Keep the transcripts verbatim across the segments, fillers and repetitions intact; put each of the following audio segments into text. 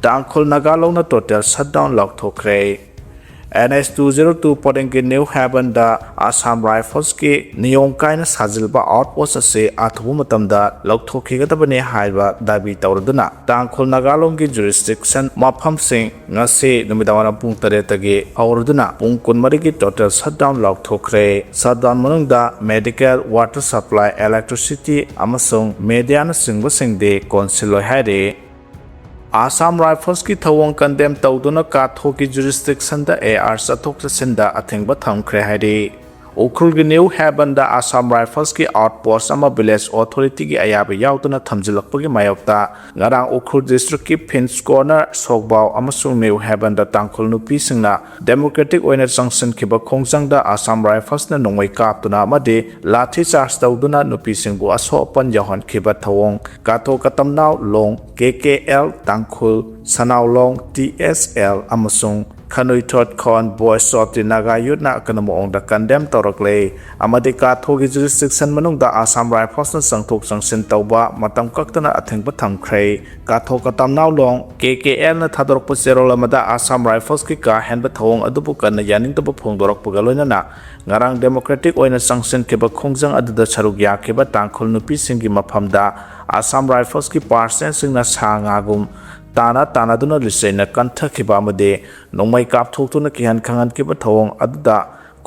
ꯇꯥꯡꯈꯨꯜ ꯅꯥꯒꯥ ꯂꯣꯡꯅ total shutdown ꯂꯥꯎꯊꯣꯛꯈ꯭ꯔꯦ꯫ N S two zero two ꯄꯔꯦꯡꯒꯤ ꯅ꯭ꯌꯨ ꯍꯦꯕꯟꯗ ꯑꯁꯥꯝ ꯔꯥꯏꯐꯜꯁꯀꯤ ꯅꯤꯌꯣꯝ ꯀꯥꯏꯅ ꯁꯥꯖꯤꯜꯂꯕ outpost ꯑꯁꯤ ꯑꯊꯨꯕ ꯃꯇꯝꯗ ꯂꯧꯊꯣꯛꯈꯤꯒꯗꯕꯅꯤ ꯍꯥꯏꯕ ꯗꯥꯕꯤ ꯇꯧꯔꯗꯨꯅ ꯇꯥꯡꯈꯨꯜ ꯅꯥꯒꯥ ꯂꯣꯡꯒꯤ jurisdiction ꯃꯐꯝꯁꯤꯡ ꯉꯁꯤ ꯅꯨꯃꯤꯗꯥꯡꯋꯥꯏꯔꯝ ꯄꯨꯡ ꯇꯔꯦꯠꯇꯒꯤ ꯍꯧꯔꯗꯨꯅ ꯄꯨꯡ ꯀꯨꯟꯃꯔꯤꯒꯤ total shutdown ꯂꯥꯎꯊꯣꯛꯈ꯭ꯔꯦ꯫ Shutdown ꯃꯅꯨꯡꯗ medical, water supply, electricity ꯑꯃꯁꯨꯡ mediaꯅꯆꯤꯡꯕꯁꯤꯡꯗꯤ ꯀꯣꯟꯁꯤꯜꯂꯣꯏ ꯍꯥꯏꯔꯤ꯫ ꯑꯁꯥꯝ ꯔꯥꯏꯐꯜꯁꯀꯤ ꯊꯧꯑꯣꯡ condemn ꯇꯧꯗꯨꯅ ꯀꯥꯊꯣꯒꯤ jurisdictionꯗ AR ꯆꯠꯊꯣꯛ ꯆꯠꯁꯤꯟꯗ ꯑꯊꯤꯡꯕ ꯊꯝꯈ꯭ꯔꯦ ꯍꯥꯏꯔꯤ꯫ ꯎꯈ꯭ꯔꯨꯜꯒꯤ ꯅ꯭ꯌꯨ ꯍꯦꯕꯟꯗ ꯑꯁꯥꯝ ꯔꯥꯏꯐꯜꯁꯀꯤ outpost ꯑꯃ village authorityꯒꯤ ꯑꯌꯥꯕ ꯌꯥꯎꯗꯅ ꯊꯝꯖꯤꯜꯂꯛꯄꯒꯤ ꯃꯥꯌꯣꯛꯇ ꯉꯔꯥꯡ ꯎꯈ꯭ꯔꯨꯜ districtꯀꯤ ꯐꯤꯟꯁ ꯀꯣꯔꯅꯔ, ꯁꯣꯛꯕꯥꯎ ꯑꯃꯁꯨꯡ ꯅ꯭ꯌꯨ ꯍꯦꯕꯟꯗ ꯇꯥꯡꯈꯨꯜ ꯅꯨꯄꯤꯁꯤꯡꯅ democratic ꯑꯣꯏꯅ ꯆꯪꯁꯤꯟꯈꯤꯕ ꯈꯣꯡꯖꯪꯗ ꯑꯁꯥꯝ ꯔꯥꯏꯐꯜꯁꯅ ꯅꯣꯡꯃꯩ ꯀꯥꯞꯇꯨꯅ ꯑꯃꯗꯤ ꯂꯥꯊꯤ ꯆꯥꯔꯖ ꯇꯧꯗꯨꯅ ꯅꯨꯄꯤꯁꯤꯡꯕꯨ ꯑꯁꯣꯛ ꯑꯄꯟ ꯌꯥꯎꯍꯟꯈꯤꯕ ꯊꯧꯑꯣꯡ ꯀꯥꯊꯣ ꯀꯇꯝꯅꯥꯎ ꯂꯣꯡ, ꯀꯦ ꯀꯦ ꯑꯦꯜ ꯇꯥꯡꯈꯨꯜ, ꯁꯅꯥꯎꯂꯣꯡ, ꯇꯤ ꯑꯦꯁ ꯑꯦꯜ ꯑꯃꯁꯨꯡ ꯈꯅꯨꯏꯊꯣꯠ ꯈꯣꯟ Voice of the Naga Youthꯅ ꯑꯀꯟꯕ ꯃꯑꯣꯡꯗ condemn ꯇꯧꯔꯛꯂꯦ ꯑꯃꯗꯤ ꯀꯥꯊꯣꯒꯤ jurisdiction ꯃꯅꯨꯡꯗ ꯑꯁꯥꯝ ꯔꯥꯏꯐꯜꯁꯅ ꯆꯪꯊꯣꯛ ꯆꯪꯁꯤꯟ ꯇꯧꯕ ꯃꯇꯝ ꯀꯛꯇꯅ ꯑꯊꯤꯡꯕ ꯊꯝꯈ꯭ꯔꯦ꯫ ꯀꯥꯊꯣ ꯀꯇꯝꯅꯥꯎ ꯂꯣꯡ, ꯀꯦ ꯀꯦ ꯑꯦꯜꯅ ꯊꯥꯗꯣꯔꯛꯄ ꯆꯦꯔꯣꯜ ꯑꯃꯗ ꯑꯁꯥꯝ ꯔꯥꯏꯐꯜꯁꯀꯤ ꯀꯥ ꯍꯦꯟꯕ ꯊꯧꯑꯣꯡ ꯑꯗꯨꯕꯨ ꯀꯟꯅ ꯌꯥꯅꯤꯡꯗꯕ ꯐꯣꯡꯗꯣꯔꯛꯄꯒ ꯂꯣꯏꯅꯅ ꯉꯔꯥꯡ democratic ꯑꯣꯏꯅ ꯆꯪꯁꯤꯟꯈꯤꯕ ꯈꯣꯡꯖꯪ ꯑꯗꯨꯗ ꯁꯔꯨꯛ ꯌꯥꯈꯤꯕ ꯇꯥꯡꯈꯨꯜ ꯅꯨꯄꯤꯁꯤꯡꯒꯤ ꯃꯐꯝꯗ ꯑꯁꯥꯝ ꯔꯥꯏꯐꯜꯁꯀꯤ personnelꯁꯤꯡꯅ ꯁꯥ ꯉꯥꯒꯨꯝ ꯇꯥꯅ ꯇꯥꯅꯗꯨꯅ ꯂꯤꯆꯩꯅ ꯀꯟꯊꯈꯤꯕ ꯑꯃꯗꯤ ꯅꯣꯡꯃꯩ ꯀꯥꯞꯊꯣꯛꯇꯨꯅ ꯀꯤꯍꯟ ꯈꯪꯍꯟꯈꯤꯕ ꯊꯧꯑꯣꯡ ꯑꯗꯨꯗ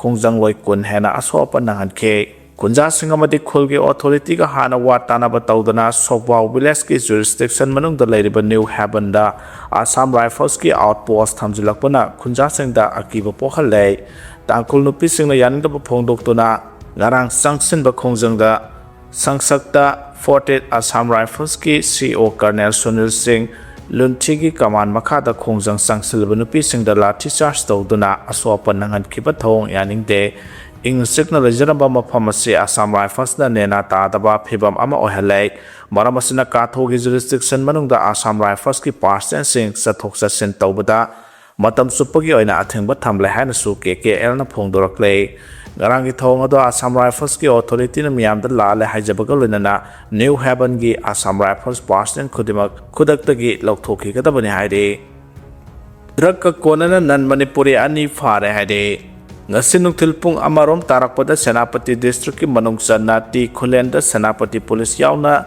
ꯈꯣꯡꯖꯪꯂꯣꯏ ꯀꯨꯟ ꯍꯦꯟꯅ ꯑꯁꯣꯛ ꯑꯄꯟ ꯅꯪꯍꯟꯈꯤ꯫ ꯈꯨꯟꯖꯥꯁꯤꯡ ꯑꯃꯗꯤ ꯈꯨꯜꯒꯤ authorityꯒ ꯍꯥꯟꯅ ꯋꯥ ꯇꯥꯅꯕ ꯇꯧꯗꯨꯅ ꯁꯣꯛꯕꯥꯎ villageꯀꯤ jurisdiction ꯃꯅꯨꯡꯗ ꯂꯩꯔꯤꯕ ꯅ꯭ꯌꯨ ꯍꯦꯕꯟꯗ ꯑꯁꯥꯝ ꯔꯥꯏꯐꯜꯁꯀꯤ outpost ꯊꯝꯖꯤꯜꯂꯛꯄꯅ ꯈꯨꯟꯖꯥꯁꯤꯡꯗ ꯑꯀꯤꯕ ꯄꯣꯛꯍꯜꯂꯦ꯫ ꯇꯥꯡꯈꯨꯜ ꯅꯨꯄꯤꯁꯤꯡꯅ ꯌꯥꯅꯤꯡꯗꯕ ꯐꯣꯡꯗꯣꯛꯇꯨꯅ ꯉꯔꯥꯡ ꯆꯪꯁꯤꯟꯕ ꯈꯣꯡꯖꯪꯗ ꯁꯪꯁꯛꯇ fortieth Assam Riflesꯀꯤ C O Colonel Sunil ꯁꯤꯡ, ꯂꯨꯟꯊꯤꯒꯤ command ꯃꯈꯥꯗ ꯈꯣꯡꯖꯪ ꯆꯪꯁꯤꯜꯂꯕ ꯅꯨꯄꯤꯁꯤꯡꯗ ꯂꯥꯊꯤ ꯆꯥꯔꯖ ꯇꯧꯗꯨꯅ ꯑꯁꯣꯛ ꯑꯄꯟ ꯅꯪꯍꯟꯈꯤꯕ ꯊꯧꯑꯣꯡ ꯌꯥꯅꯤꯡꯗꯦ꯫ ꯏꯪꯅ ꯆꯤꯛꯅ ꯂꯩꯖꯔꯝꯕ ꯃꯐꯝ ꯑꯁꯤ ꯑꯁꯥꯝ ꯔꯥꯏꯐꯜꯁꯅ ꯅꯦꯅꯥ ꯇꯥꯗꯕ ꯐꯤꯚꯝ ꯑꯃ ꯑꯣꯏꯍꯜꯂꯦ꯫ ꯃꯔꯝ ꯑꯁꯤꯅ ꯀꯥꯊꯣꯒꯤ jurisdiction ꯃꯅꯨꯡꯗ ꯑꯁꯥꯝ ꯔꯥꯏꯐꯜꯁꯀꯤ personnelꯁꯤꯡ ꯆꯠꯊꯣꯛ ꯆꯠꯁꯤꯟ ꯇꯧꯕꯗ ꯃꯇꯝ ꯆꯨꯞꯄꯒꯤ ꯑꯣꯏꯅ ꯑꯊꯤꯡꯕ ꯊꯝꯂꯦ ꯍꯥꯏꯅꯁꯨ ꯀꯦ ꯀꯦ ꯑꯦꯜꯅ ꯐꯣꯡꯗꯣꯔꯛꯂꯦ꯫ ꯉꯔꯥꯡꯒꯤ ꯊꯧꯑꯣꯡ ꯑꯗꯣ Assam Riflesꯀꯤ authorityꯅ ꯃꯤꯌꯥꯝꯗ ꯂꯥꯜꯂꯦ ꯍꯥꯏꯖꯕꯒ ꯂꯣꯏꯅꯅ New Havenꯒꯤ Assam Rifles personnel ꯈꯨꯗꯤꯡꯃꯛ ꯈꯨꯗꯛꯇꯒꯤ ꯂꯧꯊꯣꯛꯈꯤꯒꯗꯕꯅꯤ ꯍꯥꯏꯔꯤ꯫ Drugꯀ ꯀꯣꯟꯅꯅ non Manipuri ꯑꯅꯤ ꯐꯥꯔꯦ ꯍꯥꯏꯔꯤ꯫ ꯉꯁꯤ ꯅꯨꯡꯊꯤꯜ ꯄꯨꯡ ꯑꯃꯔꯣꯝ ꯇꯥꯔꯛꯄꯗ ꯁꯦꯅꯥꯄꯇꯤ districtꯀꯤ ꯃꯅꯨꯡ ꯆꯟꯅ ꯇꯤ ꯈꯨꯂꯦꯟꯗ ꯁꯦꯅꯥꯄꯇꯤ police ꯌꯥꯎꯅ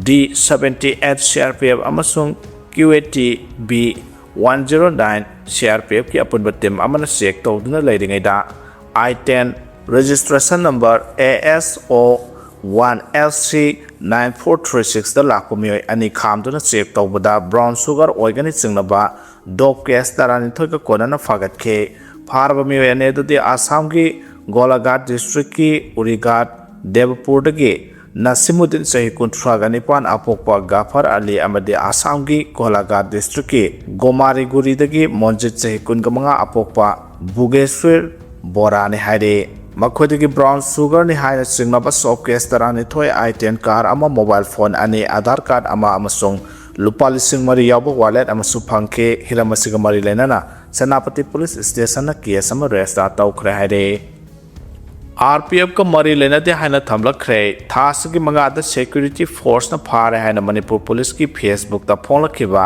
D seventy eight CRPF ꯑꯃꯁꯨꯡ Q eighty B one zero nine CRPFꯀꯤ ꯑꯄꯨꯟꯕ team ꯑꯃꯅ check ꯇꯧꯗꯨꯅ ꯂꯩꯔꯤꯉꯩꯗ I ten registration number A S O one L C nine four three sixꯇ ꯂꯥꯛꯄ ꯃꯤꯑꯣꯏ ꯑꯅꯤ ꯈꯥꯝꯗꯨꯅ check ꯇꯧꯕꯗ brown sugar ꯑꯣꯏꯒꯅꯤ ꯆꯤꯡꯅꯕ dope case ꯇꯔꯥꯅꯤꯊꯣꯏꯒ ꯀꯣꯟꯅꯅ ꯐꯥꯒꯠꯈꯤ꯫ ꯐꯥꯔꯕ ꯃꯤꯑꯣꯏ ꯑꯅꯤ ꯑꯗꯨꯗꯤ ꯑꯁꯥꯝꯒꯤ ꯒꯣꯂꯥꯘꯥꯠ districtꯀꯤ ꯎꯔꯤꯒꯥꯠ ꯗꯦꯕꯄꯨꯔꯗꯒꯤ ꯅꯁꯤꯃꯨꯗꯤꯟ ꯆꯍꯤ ꯀꯨꯟꯊ꯭ꯔꯥꯒ ꯅꯤꯄꯥꯟ ꯑꯄꯣꯛꯄ ꯒꯥꯐꯔ ꯑꯂꯤ ꯑꯃꯗꯤ ꯑꯁꯥꯝꯒꯤ ꯒꯣꯂꯥꯘꯥꯠ districtꯀꯤ ꯒꯣꯃꯥꯔꯤꯒꯨꯔꯤꯗꯒꯤ ꯃꯣꯟꯖꯤꯠ ꯆꯍꯤ ꯀꯨꯟꯒ ꯃꯉꯥ ꯑꯄꯣꯛꯄ ꯚꯨꯒꯦꯁ꯭ꯋꯔ ꯕꯣꯔꯥꯅꯤ ꯍꯥꯏꯔꯤ꯫ ꯃꯈꯣꯏꯗꯒꯤ brown sugarꯅꯤ ꯍꯥꯏꯅ ꯆꯤꯡꯅꯕ soap case ꯇꯔꯥꯅꯤꯊꯣꯏ, I ten car ꯑꯃ, mobile phone ꯑꯅꯤ, Aadhaar card ꯑꯃ ꯑꯃꯁꯨꯡ ꯂꯨꯄꯥ ꯂꯤꯁꯤꯡ ꯃꯔꯤ ꯌꯥꯎꯕ wallet ꯑꯃꯁꯨ ꯐꯪꯈꯤ꯫ ꯍꯤꯔꯝ ꯑꯁꯤꯒ ꯃꯔꯤ ꯂꯩꯅꯅ ꯁꯦꯅꯥꯄꯇꯤ police stationꯅ case ꯑꯃ register ꯇꯧꯈ꯭ꯔꯦ ꯍꯥꯏꯔꯤ꯫ RPFꯀ ꯃꯔꯤ ꯂꯩꯅꯗꯦ ꯍꯥꯏꯅ ꯊꯝꯂꯛꯈ꯭ꯔꯦ꯫ ꯊꯥ ꯑꯁꯤꯒꯤ ꯃꯉꯥꯗ security forceꯅ ꯐꯥꯔꯦ ꯍꯥꯏꯅ ꯃꯅꯤꯄꯨꯔ policeꯀꯤ Facebookꯇ ꯐꯣꯡꯂꯛꯈꯤꯕ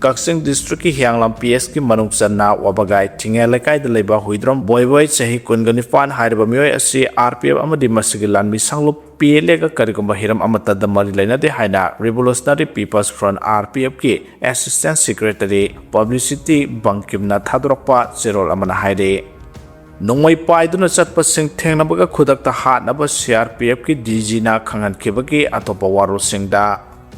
ꯀꯛꯆꯤꯡ districtꯀꯤ ꯍꯤꯌꯥꯡꯂꯝ PSꯀꯤ ꯃꯅꯨꯡ ꯆꯟꯅ ꯋꯥꯕꯒꯥꯏ ꯊꯤꯡꯉꯦꯜ ꯂꯩꯀꯥꯏꯗ ꯂꯩꯕ ꯍꯨꯏꯗ꯭ꯔꯣꯝ ꯕꯣꯏꯕꯣꯏ ꯆꯍꯤ ꯀꯨꯟꯒ ꯅꯤꯄꯥꯟ ꯍꯥꯏꯔꯤꯕ ꯃꯤꯑꯣꯏ ꯑꯁꯤ RPF ꯑꯃꯗꯤ ꯃꯁꯤꯒꯤ ꯂꯥꯟꯃꯤ ꯁꯪꯂꯨꯞ PLAꯒ ꯀꯔꯤꯒꯨꯝꯕ ꯍꯤꯔꯝ ꯑꯃꯠꯇꯗ ꯃꯔꯤ ꯂꯩꯅꯗꯦ ꯍꯥꯏꯅ Revolutionary People's Front, RPFꯀꯤ assistant secretary publicity ꯕꯪꯀꯤꯝꯅ ꯊꯥꯗꯣꯔꯛꯄ ꯆꯦꯔꯣꯜ ꯑꯃꯅ ꯍꯥꯏꯔꯤ꯫ ꯅꯣꯡꯃꯩ ꯄꯥꯏꯗꯨꯅ ꯆꯠꯄꯁꯤꯡ ꯊꯦꯡꯅꯕꯒ ꯈꯨꯗꯛꯇ ꯍꯥꯠꯅꯕ CRPFꯀꯤ DGꯅ ꯈꯪꯍꯟꯈꯤꯕꯒꯤ ꯑꯇꯣꯞꯄ ꯋꯥꯔꯣꯜꯁꯤꯡꯗ,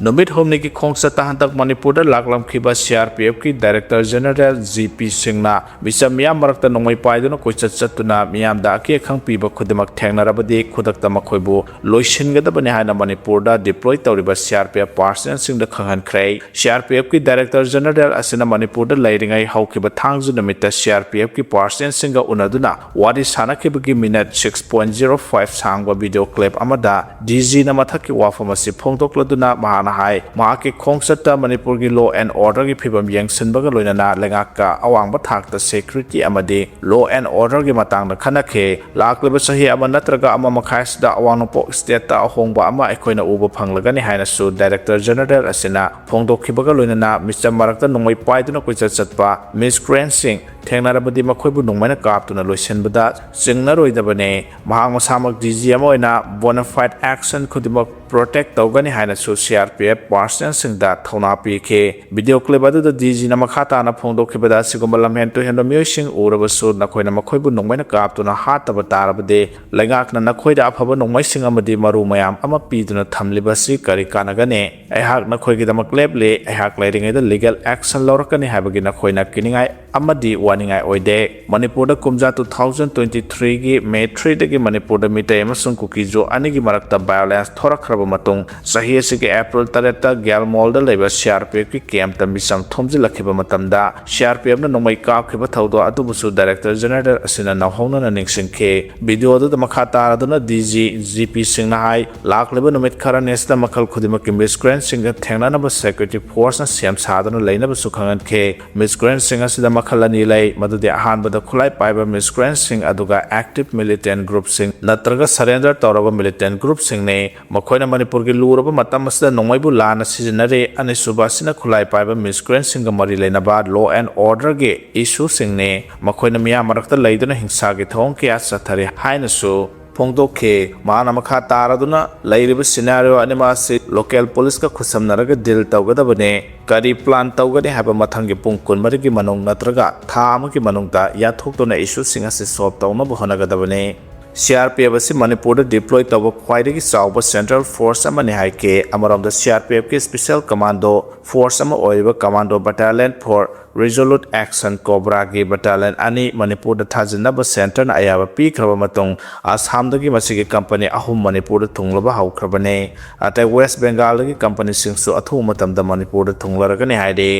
ꯅꯨꯃꯤꯠ ꯍꯨꯝꯅꯤꯒꯤ ꯈꯣꯡꯆꯠꯇ ꯍꯟꯗꯛ ꯃꯅꯤꯄꯨꯔꯗ ꯂꯥꯛꯂꯝꯈꯤꯕ CRPFꯀꯤ Director General G P Singhꯅ ꯃꯤꯆꯝ ꯃꯤꯌꯥꯝ ꯃꯔꯛꯇ ꯅꯣꯡꯃꯩ ꯄꯥꯏꯗꯨꯅ ꯀꯣꯏꯆꯠ ꯆꯠꯇꯨꯅ ꯃꯤꯌꯥꯝꯗ ꯑꯀꯤ ꯑꯈꯪ ꯄꯤꯕ ꯈꯨꯗꯤꯡꯃꯛ ꯊꯦꯡꯅꯔꯕꯗꯤ ꯈꯨꯗꯛꯇ ꯃꯈꯣꯏꯕꯨ ꯂꯣꯏꯁꯤꯟꯒꯗꯕꯅꯤ ꯍꯥꯏꯅ ꯃꯅꯤꯄꯨꯔꯗ deploy ꯇꯧꯔꯤꯕ CRPF personnelꯁꯤꯡꯗ ꯈꯪꯍꯟꯈ꯭ꯔꯦ꯫ CRPFꯀꯤ Director General ꯑꯁꯤꯅ ꯃꯅꯤꯄꯨꯔꯗ ꯂꯩꯔꯤꯉꯩ ꯍꯧꯈꯤꯕ ꯊꯥꯡꯖ ꯅꯨꯃꯤꯠꯇ CRPFꯀꯤ personnelꯁꯤꯡꯒ ꯎꯅꯗꯨꯅ ꯋꯥꯔꯤ ꯁꯥꯟꯅꯈꯤꯕꯒꯤ minute six point zero five ꯁꯥꯡꯕ video clip ꯑꯃꯗ DGꯅ ꯃꯊꯛꯀꯤ ꯋꯥꯐꯝ ꯑꯁꯤ ꯐꯣꯡꯗꯣꯛꯂꯗꯨꯅ ꯃꯍꯥꯛꯅ ꯍꯥꯏ꯫ ꯃꯍꯥꯛꯀꯤ ꯈꯣꯡꯆꯠꯇ ꯃꯅꯤꯄꯨꯔꯒꯤ law and orderꯒꯤ ꯐꯤꯕꯝ ꯌꯦꯡꯁꯤꯟꯕꯒ ꯂꯣꯏꯅꯅ ꯂꯩꯉꯥꯛꯀ ꯑꯋꯥꯡꯕ ꯊꯥꯛꯇ security ꯑꯃꯗꯤ law and orderꯒꯤ ꯃꯇꯥꯡꯗ ꯈꯟꯅꯈꯤ꯫ ꯂꯥꯛꯂꯤꯕ ꯆꯍꯤ ꯑꯃ ꯅꯠꯇ꯭ꯔꯒ ꯑꯃ ꯃꯈꯥꯏ ꯑꯁꯤꯗ ꯑꯋꯥꯡ ꯅꯣꯡꯄꯣꯛ stateꯇ ꯑꯍꯣꯡꯕ ꯑꯃ ꯑꯩꯈꯣꯏꯅ ꯎꯕ ꯐꯪꯂꯒꯅꯤ ꯍꯥꯏꯅꯁꯨ Director General ꯑꯁꯤꯅ ꯐꯣꯡꯗꯣꯛꯈꯤꯕꯒ ꯂꯣꯏꯅꯅ ꯃꯤꯆꯝ ꯃꯔꯛꯇ ꯅꯣꯡꯃꯩ ꯄꯥꯏꯗꯨꯅ ꯀꯣꯏꯆꯠ ꯆꯠꯄ miscreantꯁꯤꯡ ꯊꯦꯡꯅꯔꯕꯗꯤ ꯃꯈꯣꯏꯕꯨ ꯅꯣꯡꯃꯩꯅ ꯀꯥꯞꯇꯨꯅ ꯂꯣꯏꯁꯤꯟꯕꯗ ꯆꯤꯡꯅꯔꯣꯏꯗꯕꯅꯤ꯫ ꯃꯍꯥꯛ ꯃꯁꯥꯃꯛ D G ꯑꯃ ꯑꯣꯏꯅ bona fide action ꯈꯨꯗꯤꯡꯃꯛ protect ꯇꯧꯒꯅꯤ ꯍꯥꯏꯅꯁꯨ C R P F personnelꯁꯤꯡꯗ ꯊꯧꯅꯥ ꯄꯤꯈꯤ꯫ Video clip ꯑꯗꯨꯗ D Gꯅ ꯃꯈꯥ ꯇꯥꯅ ꯐꯣꯡꯗꯣꯛꯈꯤꯕꯗ, ꯑꯁꯤꯒꯨꯝꯕ ꯂꯝꯍꯦꯟ ꯇꯨꯍꯦꯟꯕ ꯃꯤꯑꯣꯏꯁꯤꯡ ꯎꯔꯕꯁꯨ ꯅꯈꯣꯏꯅ ꯃꯈꯣꯏꯕꯨ ꯅꯣꯡꯃꯩꯅ ꯀꯥꯞꯇꯨꯅ ꯍꯥꯠꯇꯕ ꯇꯥꯔꯕꯗꯤ, ꯂꯩꯉꯥꯛꯅ ꯅꯈꯣꯏꯗ ꯑꯐꯕ ꯅꯣꯡꯃꯩꯁꯤꯡ ꯑꯃꯗꯤ ꯃꯔꯨ ꯃꯌꯥꯝ ꯑꯃ ꯄꯤꯗꯨꯅ ꯊꯝꯂꯤꯕ ꯑꯁꯤ ꯀꯔꯤ ꯀꯥꯟꯅꯒꯅꯤ? ꯑꯩꯍꯥꯛ ꯅꯈꯣꯏꯒꯤꯗꯃꯛ ꯂꯦꯞꯂꯤ꯫ ꯑꯩꯍꯥꯛ ꯂꯩꯔꯤꯉꯩꯗ legal action ꯂꯧꯔꯛꯀꯅꯤ ꯍꯥꯏꯕꯒꯤ ꯅꯈꯣꯏꯅ ꯀꯤꯅꯤꯡꯉꯥꯏ ꯑꯃꯗꯤ ꯋꯥꯅꯤꯡꯉꯥꯏ ꯑꯣꯏꯗꯦ꯫ ꯃꯅꯤꯄꯨꯔꯗ ꯀꯨꯝꯖꯥ two thousand twenty threeꯒꯤ May threeꯗꯒꯤ ꯃꯅꯤꯄꯨꯔꯗ ꯃꯤꯇꯩ ꯑꯃꯁꯨꯡ ꯀꯨꯀꯤꯖꯨ ꯑꯅꯤꯒꯤ ꯃꯔꯛꯇ violence ꯊꯣꯔꯛꯈ꯭ꯔꯕ ꯃꯇꯨꯡ, ꯆꯍꯤ ꯑꯁꯤꯒꯤ April ꯇꯔꯦꯠꯇ ꯒ꯭ꯌꯥꯜ ꯃꯣꯜꯗ ꯂꯩꯕ C R P Fꯀꯤ campꯇ ꯃꯤꯆꯝ ꯊꯣꯝꯖꯤꯜꯂꯛꯈꯤꯕ ꯃꯇꯝꯗ, C R P Fꯅ ꯅꯣꯡꯃꯩ ꯀꯥꯞꯈꯤꯕ ꯊꯧꯗꯣꯛ ꯑꯗꯨꯕꯨꯁꯨ Director General ꯑꯁꯤꯅ ꯅꯧꯍꯧꯅꯅ ꯅꯤꯡꯁꯤꯡꯈꯤ꯫ Video ꯑꯗꯨꯗ ꯃꯈꯥ ꯇꯥꯔꯗꯨꯅ D G, G Pꯁꯤꯡꯅ ꯍꯥꯏ, ꯂꯥꯛꯂꯤꯕ ꯅꯨꯃꯤꯠ ꯈꯔꯅꯤ ꯑꯁꯤꯗ ꯃꯈꯜ ꯈꯨꯗꯤꯡꯃꯛꯀꯤ miscreantꯁꯤꯡꯒ ꯊꯦꯡꯅꯅꯕ security forceꯅ ꯁꯦꯝ ꯁꯥꯗꯨꯅ ꯂꯩꯅꯕꯁꯨ ꯈꯪꯍꯟꯈꯤ꯫ Miscreantꯁꯤꯡ ꯑꯁꯤꯗ ꯃꯈꯜ ꯑꯅꯤ ꯂꯩ, ꯃꯗꯨꯗꯤ ꯑꯍꯥꯟꯕꯗ ꯈꯨꯠꯂꯥꯏ ꯄꯥꯏꯕ miscreantꯁꯤꯡ, ꯑꯗꯨꯒ active militant groupꯁꯤꯡ ꯅꯠꯇ꯭ꯔꯒ surrender ꯇꯧꯔꯕ militant groupꯁꯤꯡꯅꯤ꯫ ꯃꯈꯣꯏꯅ ꯃꯅꯤꯄꯨꯔꯒꯤ ꯂꯨꯔꯕ ꯃꯇꯝ ꯑꯁꯤꯗ ꯅꯣꯡꯃꯩꯕꯨ ꯂꯥꯟꯅ ꯁꯤꯖꯤꯟꯅꯔꯤ꯫ ꯑꯅꯤꯁꯨꯕ ꯑꯁꯤꯅ ꯈꯨꯠꯂꯥꯏ ꯄꯥꯏꯕ miscreantꯁꯤꯡꯒ ꯃꯔꯤ ꯂꯩꯅꯕ law and orderꯒꯤ issueꯁꯤꯡꯅꯤ꯫ ꯃꯈꯣꯏꯅ ꯃꯤꯌꯥꯝ ꯃꯔꯛꯇ ꯂꯩꯗꯨꯅ ꯍꯤꯡꯁꯥꯒꯤ ꯊꯧꯑꯣꯡ ꯀꯌꯥ ꯆꯠꯊꯔꯤ ꯍꯥꯏꯅꯁꯨ ꯐꯣꯡꯗꯣꯛꯈꯤ꯫ ꯃꯍꯥꯛꯅ ꯃꯈꯥ ꯇꯥꯔꯗꯨꯅ, ꯂꯩꯔꯤꯕ scenario ꯑꯅꯤꯃꯛ ꯑꯁꯤ local policeꯀ ꯈꯨꯠꯁꯝꯅꯔꯒ deal ꯇꯧꯒꯗꯕꯅꯤ꯫ ꯀꯔꯤ plan ꯇꯧꯒꯅꯤ ꯍꯥꯏꯕ ꯃꯊꯪꯒꯤ ꯄꯨꯡ ꯀꯨꯟꯃꯔꯤꯒꯤ ꯃꯅꯨꯡ ꯅꯠꯇ꯭ꯔꯒ ꯊꯥ ꯑꯃꯒꯤ ꯃꯅꯨꯡꯗ ꯌꯥꯊꯣꯛꯇꯨꯅ issueꯁꯤꯡ ꯑꯁꯤ solve ꯇꯧꯅꯕ ꯍꯣꯠꯅꯒꯗꯕꯅꯤ꯫ C R P F ꯑꯁꯤ ꯃꯅꯤꯄꯨꯔꯗ deploy ꯇꯧꯕ ꯈ꯭ꯋꯥꯏꯗꯒꯤ ꯆꯥꯎꯕ central force ꯑꯃꯅꯤ ꯍꯥꯏꯈꯤ꯫ ꯑꯃꯔꯣꯝꯗ, C R P Fꯀꯤ special commando force ꯑꯃ ꯑꯣꯏꯔꯤꯕ Commando Battalion for Resolute Action, COBRAꯒꯤ battalion ꯑꯅꯤ ꯃꯅꯤꯄꯨꯔꯗ ꯊꯥꯖꯤꯟꯅꯕ centreꯅ ꯑꯌꯥꯕ ꯄꯤꯈ꯭ꯔꯕ ꯃꯇꯨꯡ, ꯑꯁꯥꯝꯗꯒꯤ ꯃꯁꯤꯒꯤ company ꯑꯍꯨꯝ ꯃꯅꯤꯄꯨꯔꯗ ꯊꯨꯡꯂꯕ ꯍꯧꯈ꯭ꯔꯕꯅꯤ꯫ ꯑꯇꯩ West Bengalꯗꯒꯤ companyꯁꯤꯡꯁꯨ ꯑꯊꯨꯕ ꯃꯇꯝꯗ ꯃꯅꯤꯄꯨꯔꯗ ꯊꯨꯡꯂꯔꯒꯅꯤ ꯍꯥꯏꯔꯤ꯫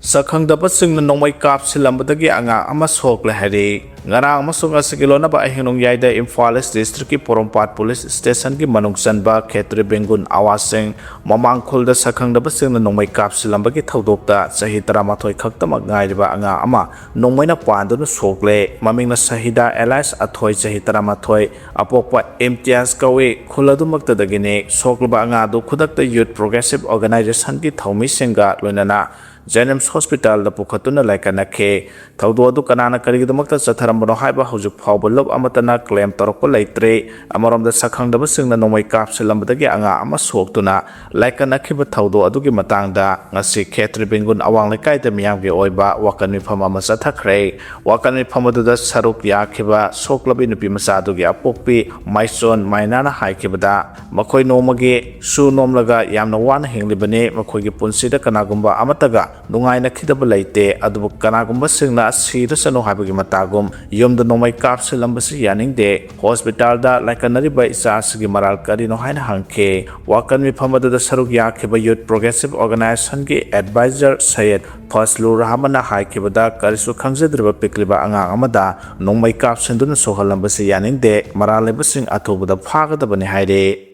ꯁꯛꯈꯪꯗꯕꯁꯤꯡꯅ ꯅꯣꯡꯃꯩ ꯀꯥꯞꯁꯤꯜꯂꯝꯕꯗꯒꯤ ꯑꯉꯥꯡ ꯑꯃ ꯁꯣꯛꯂꯦ ꯍꯥꯏꯔꯤ꯫ ꯉꯔꯥꯡ ꯑꯃꯁꯨꯡ ꯉꯁꯤꯒꯤ ꯂꯣꯟꯅꯕ ꯑꯍꯤꯡ ꯅꯣꯡꯌꯥꯏꯗ ꯏꯝꯐꯥꯜ ꯏꯁ ꯗꯤꯁꯇ꯭ꯔꯤꯛꯀꯤ ꯄꯣꯔꯣꯝꯄꯥꯠ ꯄꯨꯂꯤꯁ ꯁ꯭ꯇꯦꯁꯟꯒꯤ ꯃꯅꯨꯡ ꯆꯟꯕ ꯈꯦꯇ꯭ꯔꯤ ꯕꯦꯡꯒꯨꯟ ꯑꯋꯥꯁꯤꯡ ꯃꯃꯥꯡꯈꯨꯜꯗ ꯁꯛꯈꯪꯗꯕꯁꯤꯡꯅ ꯅꯣꯡꯃꯩ ꯀꯥꯞꯁꯤꯜꯂꯝꯕꯒꯤ ꯊꯧꯗꯣꯛꯇ ꯆꯍꯤ ꯇꯔꯥꯃꯥꯊꯣꯏ ꯈꯛꯇꯃꯛ ꯉꯥꯏꯔꯤꯕ ꯑꯉꯥꯡ ꯑꯃ ꯅꯣꯡꯃꯩꯅ ꯄꯥꯟꯗꯨꯅ ꯁꯣꯛꯂꯦ꯫ ꯃꯃꯤꯡꯅ ꯁꯍꯤꯗꯥ ꯑꯦꯂꯥꯏꯁ ꯑꯊꯣꯏ, ꯆꯍꯤ ꯇꯔꯥꯃꯥꯊꯣꯏ, ꯑꯄꯣꯛꯄ ꯏꯝꯇꯤꯌꯥꯖ ꯀꯧꯏ꯫ ꯈꯨꯜ ꯑꯗꯨꯃꯛꯇꯗꯒꯤꯅꯤ꯫ ꯁꯣꯛꯂꯤꯕ ꯑꯉꯥꯡ ꯑꯗꯨ ꯈꯨꯗꯛꯇ ꯌꯨꯠ ꯄ꯭ꯔꯣꯒ꯭ꯔꯦꯁꯤꯞ ꯑꯣꯔꯒꯅꯥꯏꯖꯦꯁꯟꯒꯤ ꯊꯧꯃꯤꯁꯤꯡꯒ ꯂꯣꯏꯅꯅ ꯖꯦꯅꯤꯝꯁ ꯍꯣꯁꯄꯤꯇꯥꯜꯗ ꯄꯨꯈꯠꯇꯨꯅ ꯂꯥꯏꯀꯠꯅꯈꯤ꯫ ꯊꯧꯗꯣꯛ ꯑꯗꯨ ꯀꯅꯥꯅ ꯀꯔꯤꯒꯤꯗꯃꯛꯇ ꯆꯠꯊꯔꯝꯕꯅꯣ ꯍꯥꯏꯕ ꯍꯧꯖꯤꯛ ꯐꯥꯎꯕ ꯂꯨꯞ ꯑꯃꯠꯇꯅ ꯀ꯭ꯂꯦꯝ ꯇꯧꯔꯛꯄ ꯂꯩꯇ꯭ꯔꯤ꯫ ꯑꯃꯔꯣꯝꯗ, ꯁꯛꯈꯪꯗꯕꯁꯤꯡꯅ ꯅꯣꯡꯃꯩ ꯀꯥꯞꯁꯤꯜꯂꯝꯕꯗꯒꯤ ꯑꯉꯥꯡ ꯑꯃ ꯁꯣꯛꯇꯨꯅ ꯂꯥꯏꯀꯠꯅꯈꯤꯕ ꯊꯧꯗꯣꯛ ꯑꯗꯨꯒꯤ ꯃꯇꯥꯡꯗ ꯉꯁꯤ ꯈꯦꯇ꯭ꯔꯤ ꯕꯦꯡꯒꯨꯟ ꯑꯋꯥꯡ ꯂꯩꯀꯥꯏꯗ ꯃꯤꯌꯥꯝꯒꯤ ꯑꯣꯏꯕ ꯋꯥꯀꯠ ꯃꯤꯐꯝ ꯑꯃ ꯆꯠꯊꯈ꯭ꯔꯦ꯫ ꯋꯥꯀꯠ ꯃꯤꯐꯝ ꯑꯗꯨꯗ ꯁꯔꯨꯛ ꯌꯥꯈꯤꯕ ꯁꯣꯛꯂꯕꯤ ꯅꯨꯄꯤ ꯃꯆꯥ ꯑꯗꯨꯒꯤ ꯑꯄꯣꯛꯄꯤ ꯃꯥꯏꯆꯣꯟ ꯃꯥꯏꯅꯥꯅ ꯍꯥꯏꯈꯤꯕꯗ, ꯃꯈꯣꯏ ꯅꯣꯡꯃꯒꯤ ꯁꯨ ꯅꯣꯝꯂꯒ ꯌꯥꯝꯅ ꯋꯥꯅ ꯍꯤꯡꯂꯤꯕꯅꯤ꯫ ꯃꯈꯣꯏꯒꯤ ꯄꯨꯟꯁꯤꯗ ꯀꯅꯥꯒꯨꯝꯕ ꯑꯃꯠꯇꯒ ꯅꯨꯡꯉꯥꯏꯅꯈꯤꯗꯕ ꯂꯩꯇꯦ, ꯑꯗꯨꯕꯨ ꯀꯅꯥꯒꯨꯝꯕꯁꯤꯡꯅ ꯁꯤꯔꯁꯅꯨ ꯍꯥꯏꯕꯒꯤ ꯃꯇꯥꯒꯨꯝ ꯌꯨꯝꯗ ꯅꯣꯡꯃꯩ ꯀꯥꯞꯁꯤꯜꯂꯝꯕꯁꯤ ꯌꯥꯅꯤꯡꯗꯦ꯫ ꯍꯣꯁꯄꯤꯇꯥꯜꯗ ꯂꯥꯏꯀꯠꯅꯔꯤꯕ ꯏꯆꯥ ꯑꯁꯤꯒꯤ ꯃꯔꯥꯜ ꯀꯔꯤꯅꯣ ꯍꯥꯏꯅ ꯍꯪꯈꯤ꯫ ꯋꯥꯀꯠ ꯃꯤꯐꯝ ꯑꯗꯨꯗ ꯁꯔꯨꯛ ꯌꯥꯈꯤꯕ ꯌꯨꯠ ꯄ꯭ꯔꯣꯒ꯭ꯔꯦꯁꯤꯞ ꯑꯣꯔꯒꯅꯥꯏꯖꯦꯁꯟꯒꯤ ꯑꯦꯗꯚꯥꯏꯖꯔ ꯁꯩꯌꯦꯗ ꯐꯖꯂꯨꯔ ꯔꯍꯃꯟꯅ ꯍꯥꯏꯈꯤꯕꯗ, ꯀꯔꯤꯁꯨ ꯈꯪꯖꯗ꯭ꯔꯤꯕ ꯄꯤꯛꯂꯤꯕ ꯑꯉꯥꯡ ꯑꯃꯗ ꯅꯣꯡꯃꯩ ꯀꯥꯞꯁꯤꯟꯗꯨꯅ ꯁꯣꯛꯍꯜꯂꯝꯕꯁꯤ ꯌꯥꯅꯤꯡꯗꯦ꯫ ꯃꯔꯥꯜ ꯂꯩꯕꯁꯤꯡ ꯑꯊꯨꯕꯗ ꯐꯥꯒꯗꯕꯅꯤ ꯍꯥꯏꯔꯤ꯫